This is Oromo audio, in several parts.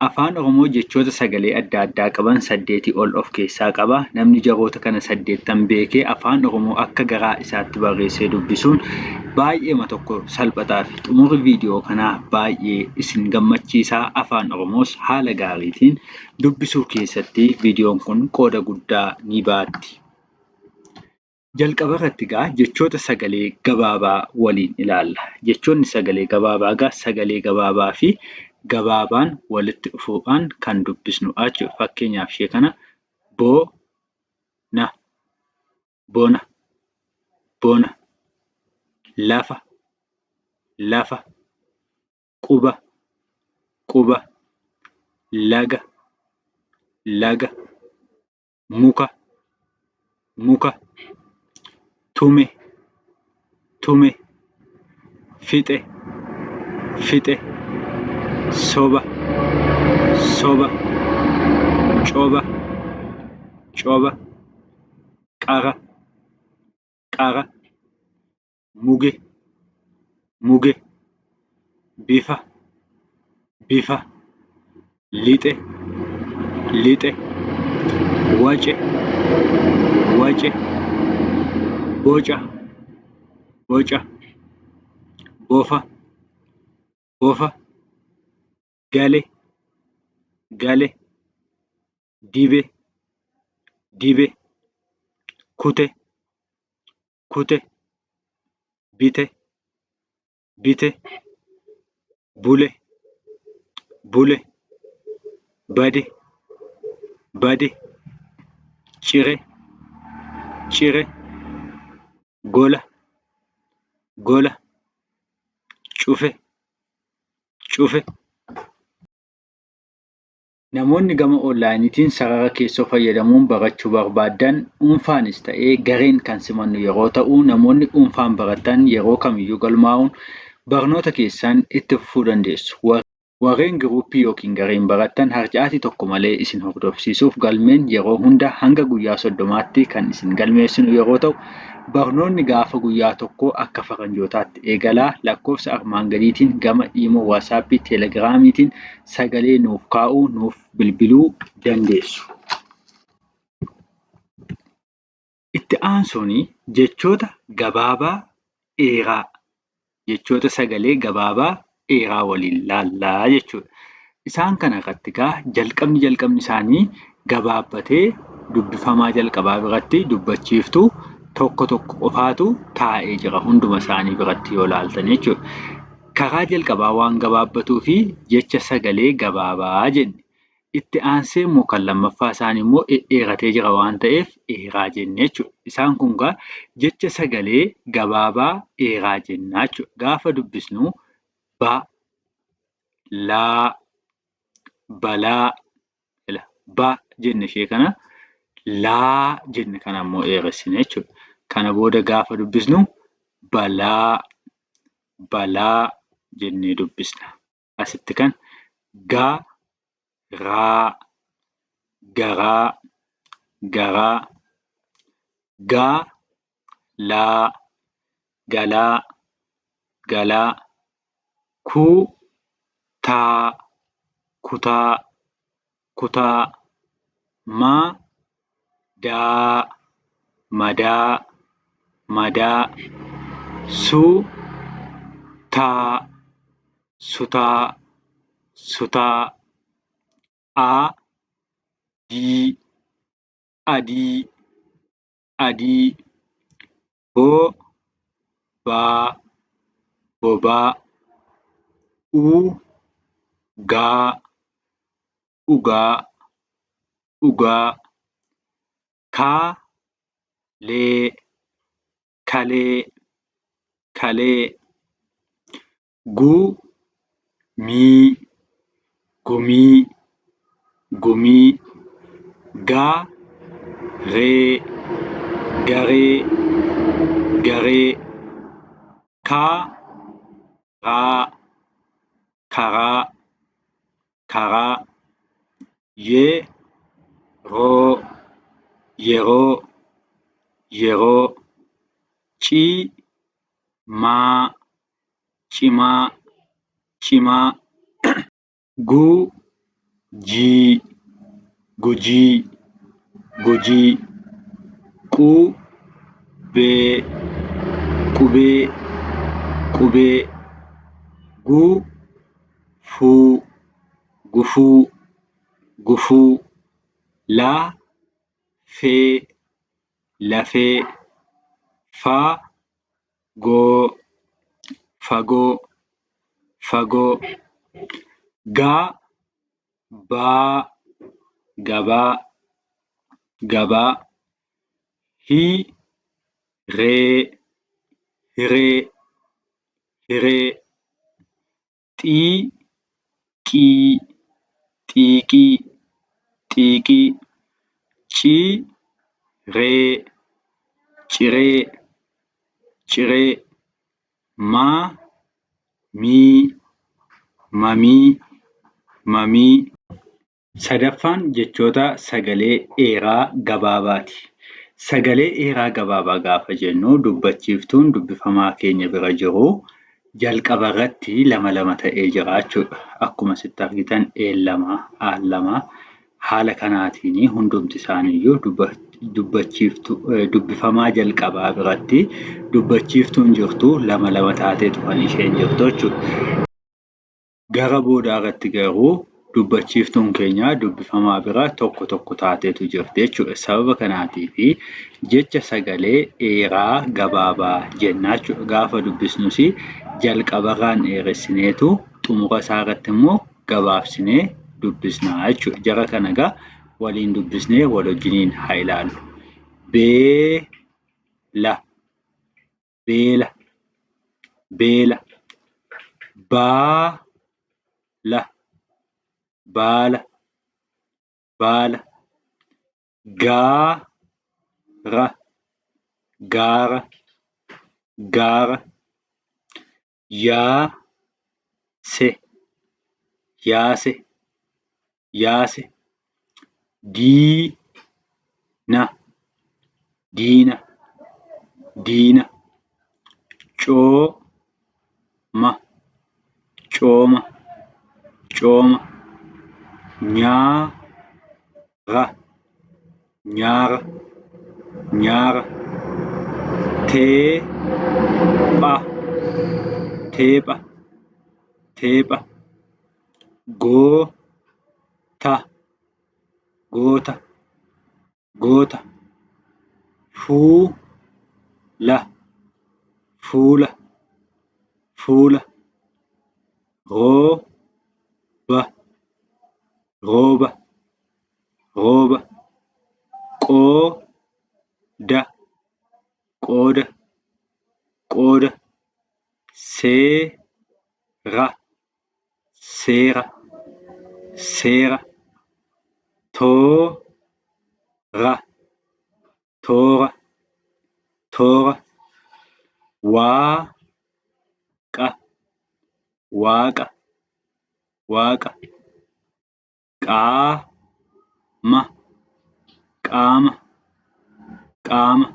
Afaan Oromoo jechoota sagalee adda addaa qaban saddeetii ol of keessaa qaba. Namni jaroota kana saddeettan beekee Afaan Oromoo akka garaa isaatti barreessee dubbisuun baay'eema tokko salphataafi. Xumurri viidiyoo kanaa baay'ee isin gammachiisa. Afaan Oromoos haala gaariitiin dubbisuu keessatti viidiyoon kun qooda guddaa ni baatti. Jalqaba irratti egaa jechoota sagalee gabaabaa waliin ilaalla. Jechoonni sagalee gabaabaa egaa sagalee gabaabaa fi gabaabaan walitti dhufuudhaan kan dubbisnudha jechuudha. Fakkeenyaaf ishee kana bo na bona bona lafa lafa quba quba laga laga muka muka tume tume fixe fixe soba soba coba coba qara qara muge muge bifa bifa lixe lixe wace wace boca boca bofa bofa gale gale dibe dibe kute kute bite bite bule bule bade bade cire cire gola gola cufe cufe. Namoonni gama onlaayiniitiin sarara keessoo fayyadamuun barachuu barbaaddan dhuunfaanis ta'ee gareen kan simannu yeroo ta'u, namoonni dhuunfaan baratan yeroo kamiyyuu galmaa'uun barnoota keessan itti fufuu dandeessu. Warreen giruuppii yookiin gareen barattan harcaatii tokko malee isin hordofsiisuuf galmeen yeroo hunda hanga guyyaa 30tti kan isin galmeessinu yeroo ta'u, barnoonni gaafa guyyaa tokkoo akka faranjootaatti eegala. Lakkoofsa armaan gadiitiin gama Iimoo, Waasaappii, Teelegiraamiitiin sagalee nuuf kaa'uu, nuuf bilbiluu dandeessu. Itti aansuun jechoota gabaabaa dheeraa jechoota sagalee gabaabaa dheeraa waliin laallaa jechuudha. Isaan kana irratti egaa jalqabni jalqabni isaanii gabaabbatee dubbifamaa jalqabaa biratti dubbachiiftuu tokko tokko qofaatu taa'ee jira hunduma isaanii biratti yoo laaltan jechuudha. Karaa jalqabaa waan gabaabbatuu fi jecha sagalee gabaabaa jenne. Itti aansee immoo kan lammaffaa isaanii immoo dhedheeratee jira waan ta'eef dheeraa jenne jechuudha. Isaan kun egaa jecha sagalee gabaabaa dheeraa jenna jechuudha. Gaafa dubbisnu ba, laa, balaa, ba jenne ishee kana laa jenne kana immoo dheeressine jechuudha. Kana booda gaafa dubbisnu balaa, balaa jennee dubbisna. Asitti kan ga, raa, garaa, garaa, gaa, laa, galaa, galaa, ku, taa, kutaa, kutaa, ma, daa, madaa, madaa, su, taa, sutaa, sutaa, a, dii, adii, adii, bo, baa, bobaa, u, gaa, dhugaa, dhugaa, ka, lee, kalee, kalee, gu, mii, gumii, gumii, ga, ree, garee, garee, ka, raa, karaa, karaa, ye, roo, yeroo, yeroo, ci, maa, cimaa, cimaa, gu, Jii, Gujii, Gujii, Qu, bee, qubee, qubee, gu, fuu, gufuu, gufuu, la, fee, lafee, fa, goo, fagoo, fagoo, ga, baa, gabaa, gabaa, hi, ree, hiree, hiree, xii, qii, xiiqii, xiiqii, ci, ree, ciree, ciree, ma, mii, mamii, mamii. Sadaffaan jechoota sagalee dheeraa gabaabaati. Sagalee dheeraa gabaabaa gaafa jennu dubbachiiftuun dubbifamaa keenya bira jiru jalqaba irratti lama lama ta'ee jira jechuudha. Akkuma asitti argitan E'n lama, A'n lama haala kanaatiin hundumti isaaniiyyuu dubbachiiftuu dubbifamaa jalqabaa biratti dubbachiiftuun jirtu lama lama taateetu kan isheen jirtu jechuudha. Gara boodaa irratti garuu dubbachiiftuun keenya dubbifamaa bira tokko tokko taateetu jirti jechuudha. Sababa kanaatiif jecha sagalee dheeraa gabaabaa jenna jechuudha. Gaafa dubbisnus jalqabarraan dheeressineetu xumura isaa irratti immoo gabaabsinee dubbisna jechuudha. Jara kana egaa waliin dubbisnee wal wajjiniin haa ilaallu. Bee la beela beela baa la baala baala gaa ra gaara gaara yaa se yaase yaase dii na diina diina coo ma cooma cooma nyaa ra nyaara nyaara tee pha teepha teepha goo ta goota goota fuu la fuula fuula roo ba rooba rooba qoo da qooda qooda see ra seera seera too ra toora toora waa qa waaqa waaqa qaa ma qaama qaama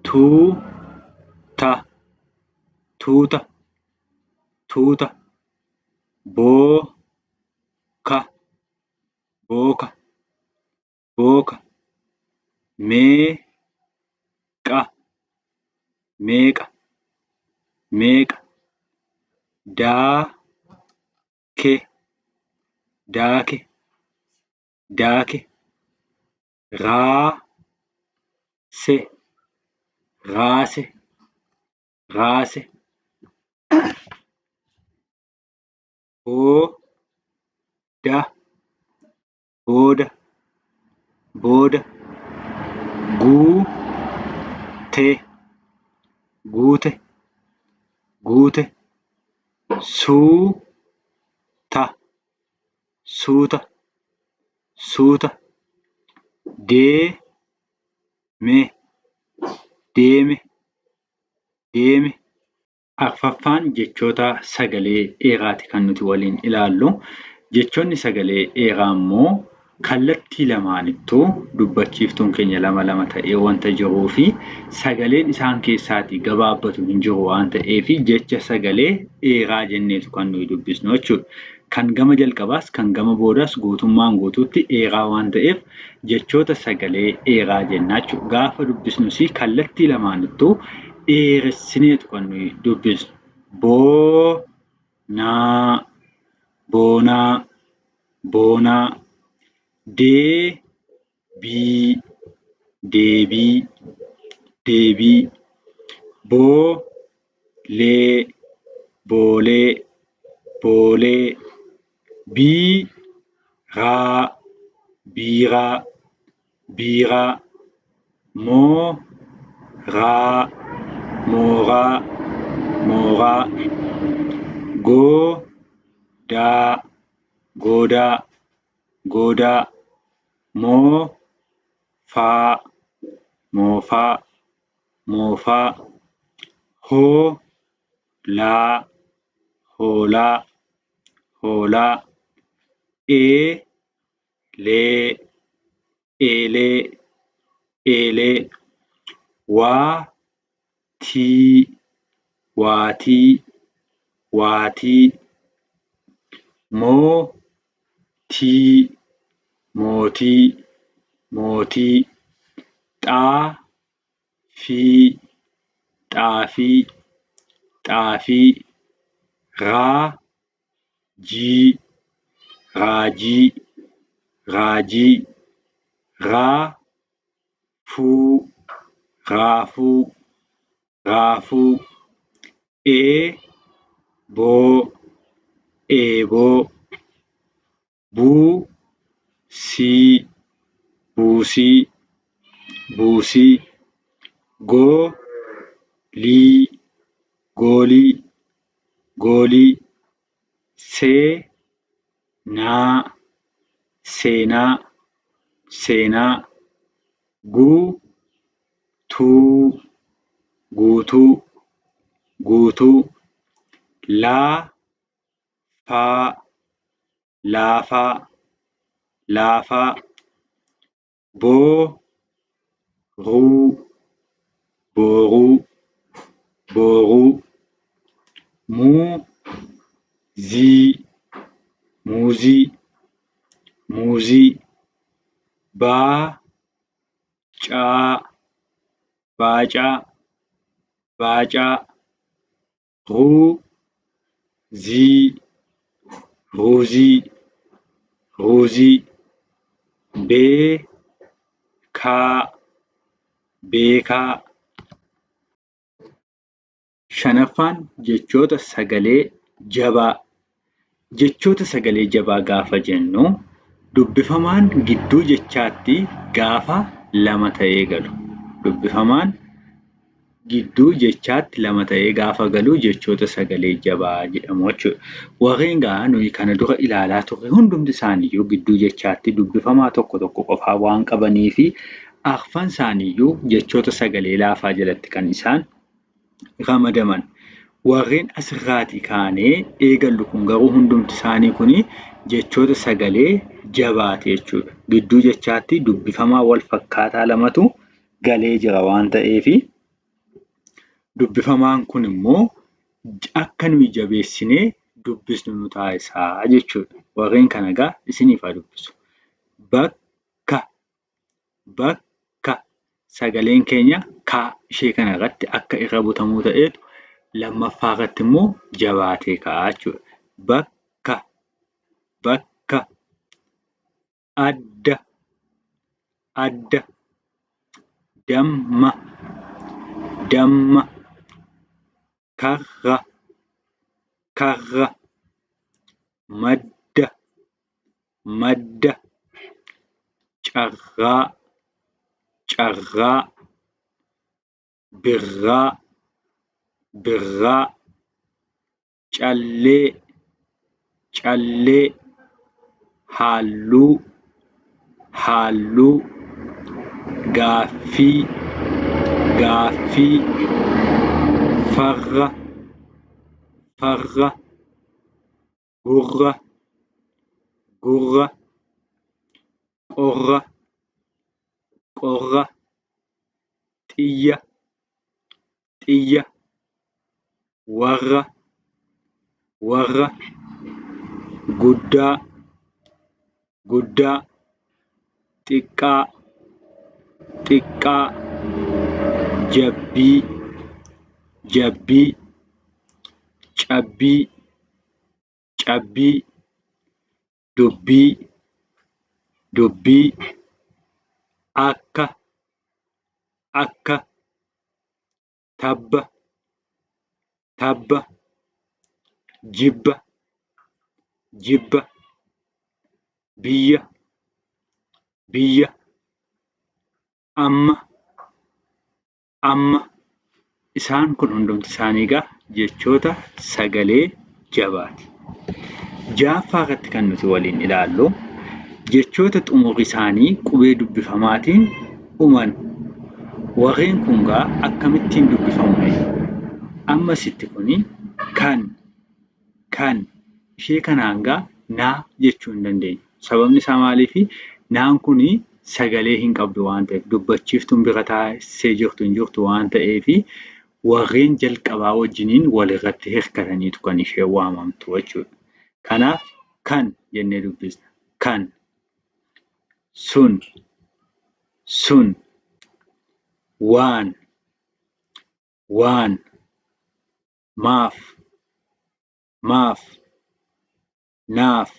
tuu ta tuuta tuuta boo ka booka booka mee qa meeqa meeqa daa ke daake daake raa se raase raase boo da booda booda guu te guute guute suu ta suuta suuta dee me deeme deeme. Arfaffaan jechoota sagalee dheeraati kan nuti waliin ilaallu. Jechoonni sagalee dheeraa immoo kallattii lamaanittuu dubbachiiftuun keenya lama lama ta'ee wanta jiruu fi sagaleen isaan keessaatii gabaabbatu hin jiru waan ta'eef jecha sagalee dheeraa jenneetu kan nuyi dubbisnu jechuudha. Kan gama jalqabaas kan gama boodaas guutummaan guutuutti dheeraa waan ta'eef jechoota sagalee dheeraa jenna jechuudha. Gaafa dubbisnus kallattii lamaanittuu dheeressineetu kan nuyi dubbisnu. Boo naa boonaa boonaa dee bii deebii deebii boo lee boolee boolee bii raa biiraa biiraa moo raa mooraa mooraa goo daa goodaa goodaa moo faa moofaa moofaa hoo laa hoolaa hoolaa ee lee eelee eelee waa tii waatii waatii moo tii mootii mootii xaa fii xaafii xaafii raa jii raajii raajii raa fuu raafuu raafuu ee boo eeboo buu sii buusii buusii goo lii goolii goolii see naa seenaa seenaa guu tuu guutuu guutuu laa faa laafaa laafaa boo ruu booruu booruu muu zii muuzii muuzii baa caa baacaa baacaa ruu zii ruuzii ruuzii bee kaa beekaa. Shanaffaan jechoota sagalee jabaa. Jechoota sagalee jabaa gaafa jennu dubbifamaan gidduu jechaatti gaafa lama ta'ee galu. Dubbifamaan gidduu jechaatti lama ta'ee gaafa galu jechoota sagalee jabaa jedhamu jechuudha. Warreen gaa nuyi kana dura ilaalaa turre hundumti isaaniiyyuu gidduu jechaatti dubbifamaa tokko tokko qofaa waan qabanii fi arfan isaaniiyyuu jechoota sagalee laafaa jalatti kan isaan ramadaman. Warreen asirraatii kaanee eegallu kun garuu hundumti isaanii kun jechoota sagalee jabaati jechuudha. Gidduu jechaatti dubbifamaa wal fakkaataa lamatu galee jira waan ta'eef dubbifamaan kun immoo akka nuyi jabeessinee dubbisnu nu taasisaa jechuudha. Warreen kana egaa isiniif haa dubbisu. Bakka bakka sagaleen keenya ka ishee kana irratti akka irra butamuu ta'eetu lammaffaa irratti immoo jabaatee ka'a jechuudha. Bakka bakka adda adda damma damma karra karra madda madda carraa carraa birraa birraa callee callee halluu halluu gaaffii gaaffii farra farra gurra gurra qorra qorra xiyya xiyya warra warra Guddaa, guddaa, xiqqaa, xiqqaa, jabbii, jabbii, cabbii, cabbii, dubbii, dubbii, akka, akka, tabba, tabba, jibba, jibba, biyya, biyya, amma, amma. Isaan kun hundumti isaanii egaa jechoota sagalee jabaati. Ja'affaa irratti kan nuti waliin ilaallu jechoota xumurri isaanii qubee dubbifamaatiin dhuman. Warreen kun gaa akkamittiin dubbifamu? Ammasitti kuni kan, kan ishee kanaan gaa naa jechuu hin dandeenyu. Sababni isaa maaliifi? Naan kuni sagalee hin qabdu waan ta'eef, dubbachiiftuun bira taasisee jirtu hin jirtu waan ta'eefi warreen jalqabaa wajjiniin walirratti hirkataniitu kan isheen waamamtu jechuudha. Kanaaf kan jennee dubbisna. Kan, sun, sun, waan, waan, maaf, maaf, naaf,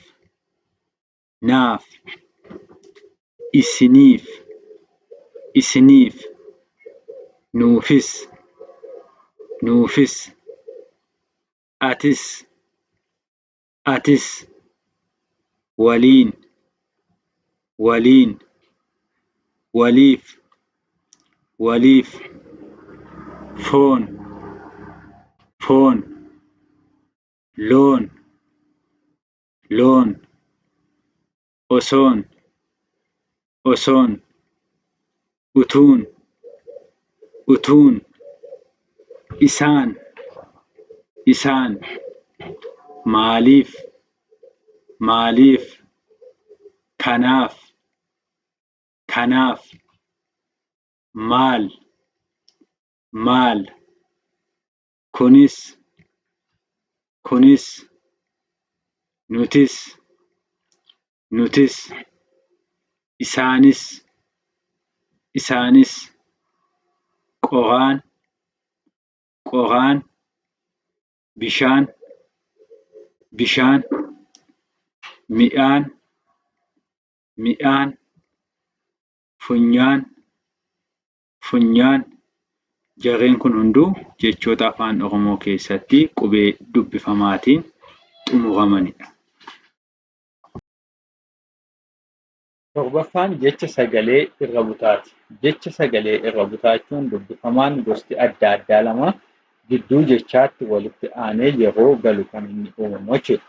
naaf, isiniif, isiniif, nuufis, nuufis, atis, atis, waliin, waliin, waliif, waliif, foon, foon, loon, loon, osoon, osoon, utuun, utuun, isaan, isaan, maaliif, maaliif, kanaaf, kanaaf, maal, maal, kunis, kunis, nutis, nutis, isaanis, isaanis, qoraan, qoraan, bishaan, bishaan, midhaan, midhaan, funyaan, funyaan. Jarreen kun hunduu jechoota afaan Oromoo keessatti qubee dubbifamaatiin xumuramanidha. Torbaffaan jecha sagalee irra butaati. Jecha sagalee irra butaa jechuun dubbifamaan gosti adda addaa lama gidduu jechaatti walitti aanee yeroo galu kan inni uumamu jechuudha.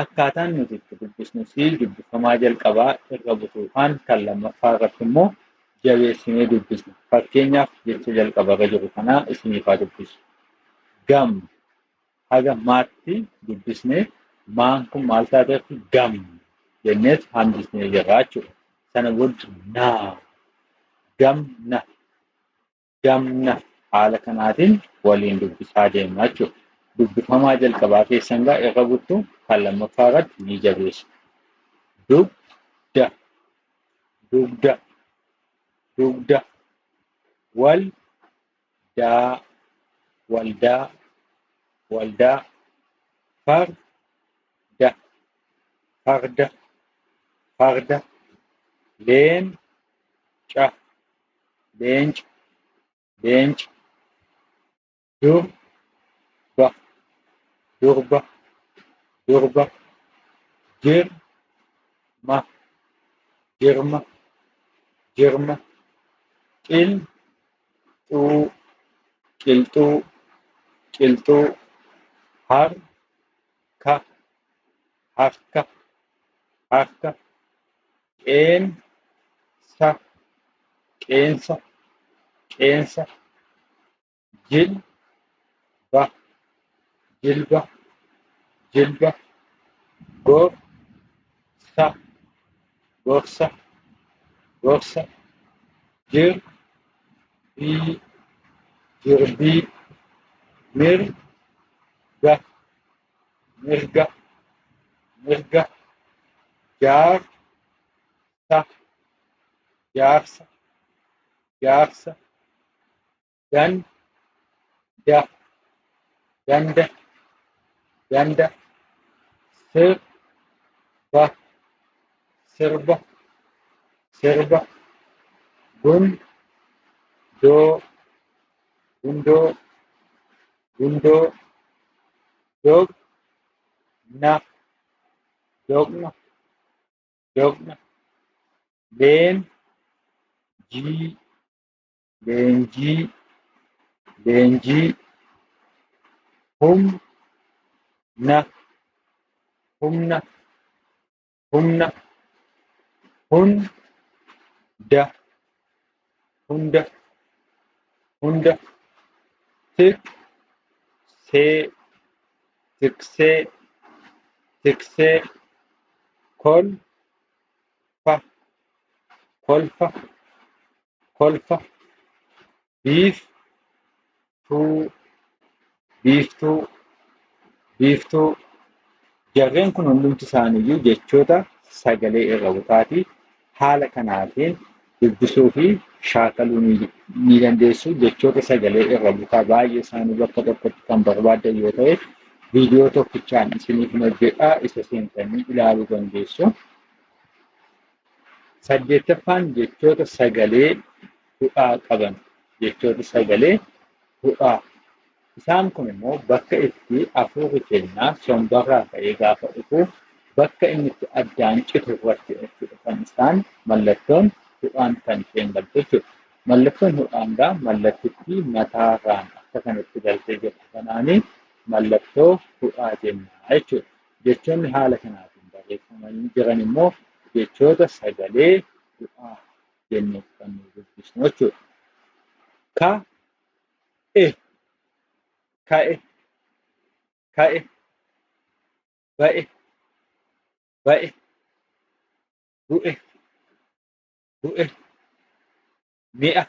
Akkaataan nuti itti dubbisnus dubbifamaa jalqabaa irra butuudhaan kan lammaffaa irratti immoo jabeessinee dubbisna. Fakkeenyaaf jecha jalqabarra jiru kanaa isiniif haa dubbisu. Gam haga maatti dubbisnee maan kun maal taateetti gam jenneet hambisnee jirra jechuudha. Sana booda naa gamna gamna haala kanaatiin waliin dubbisaa deemna jechuudha. Dubbifamaa jalqabaa keessan gaa irra buttu kan lammaffaa irratti ni jabeessu. Dugda dugda dugda wal daa waldaa waldaa far da farda farda leen ca leenca leenca dur ba durba durba jir ma jirma jirma qil xuu qilxuu qilxuu har ka harka harka qeen sa qeensa qeensa jil ba jilba jilba gor sa gorsa gorsa jir bii jirbii mir ga mirga Mirga, jaar, sa, jaarsa, jaarsa, gan, da, ganda, ganda, sir, ba, sirba, sirba, gun, doo, gundoo, gundoo, dog, na, doqna, doqna, leen, jii, leenjii, leenjii, hum, na, humna, humna, hun, da, hunda, hunda, tik, see, tiksee, tiksee, kol, fa, kolfa, kolfa, biif, tuu, biiftuu, biiftuu. Jarreen kun hundumti isaaniiyyuu jechoota sagalee irra butaati. Haala kanaatiin dubbisuu fi shaakaluu ni dandeessu. Jechoota sagalee irra butaa baay'ee isaanii bakka tokkotti kan barbaaddan yoo ta'e, viidiyoo tokkichaan isiniif hojjedha. Isa seentanii ilaaluu dandeessu. 8ffaan jechoota sagalee hudhaa qaban. Jechoota sagalee hudhaa. Isaan kun immoo bakka itti hafuurri keenya sombarraa ka'ee gaafa dhufu bakka inni itti addaan citu irratti jechuudha kan isaan mallattoon hudhaan kan isheen galtu jechuudha. Mallattoon hudhaan gaa mallattittii mataarraan akka kanatti galtee jirtu kanaanii mallattoo hudhaa jenna jechuudha. Jechoonni haala kanaatiin barreeffamanii jiran immoo jechoota sagalee hudhaa jennee kan nuyi dubbisnu jechuudha. Ka, e, ka'e, ka'e, ba'e, ba'e, bu'e, bu'e, mi'a,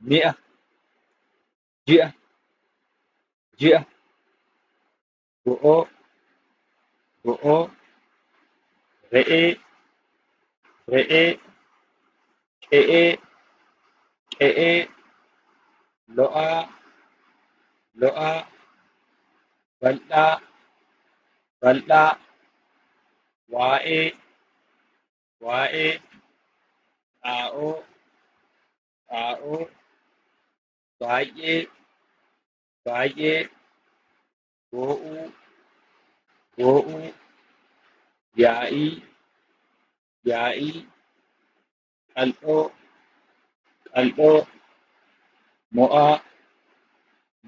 mi'a, ji'a, ji'a, bo'oo, bo'oo, re'ee, re'ee, qe'ee, qe'ee, lo'aa, lo'aa, bal'aa, bal'aa, waa'ee, waa'ee, xaa'oo, xaa'oo, baay'ee, baay'ee, boo'uu, boo'uu, yaa'ii, yaa'ii, qal'oo, qal'oo, mo'aa,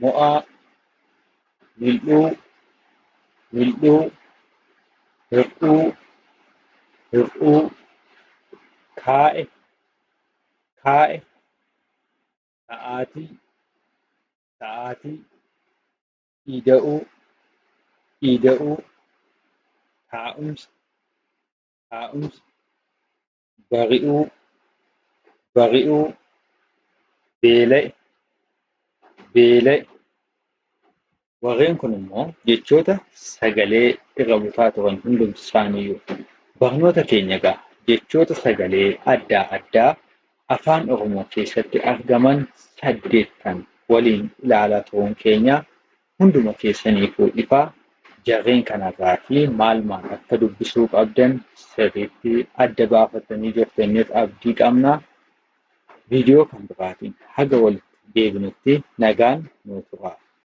mo'aa, mil'uu, mil'uu, hir'uu, hir'uu, kaa'e, kaa'e, sa'aatii, sa'aatii, ida'uu, ida'uu, taa'umsa, taa'umsa, bari'uu, bari'uu, beela'e, beela'e. Warreen kun immoo jechoota sagalee irra butaa turan hundumti isaaniiyyuu. Barnoota keenya egaa jechoota sagalee adda addaa afaan Oromoo keessatti argaman 8 waliin ilaalaa turuun keenya hunduma keessaniifuu ifaa. Jarreen kanarraa fi maal maal akka dubbisuu qabdan sirriitti adda baafatanii jirtaniif abdii qabna. Viidiyoo kan biraatiin haga walitti deebinutti nagaan nuu turaa.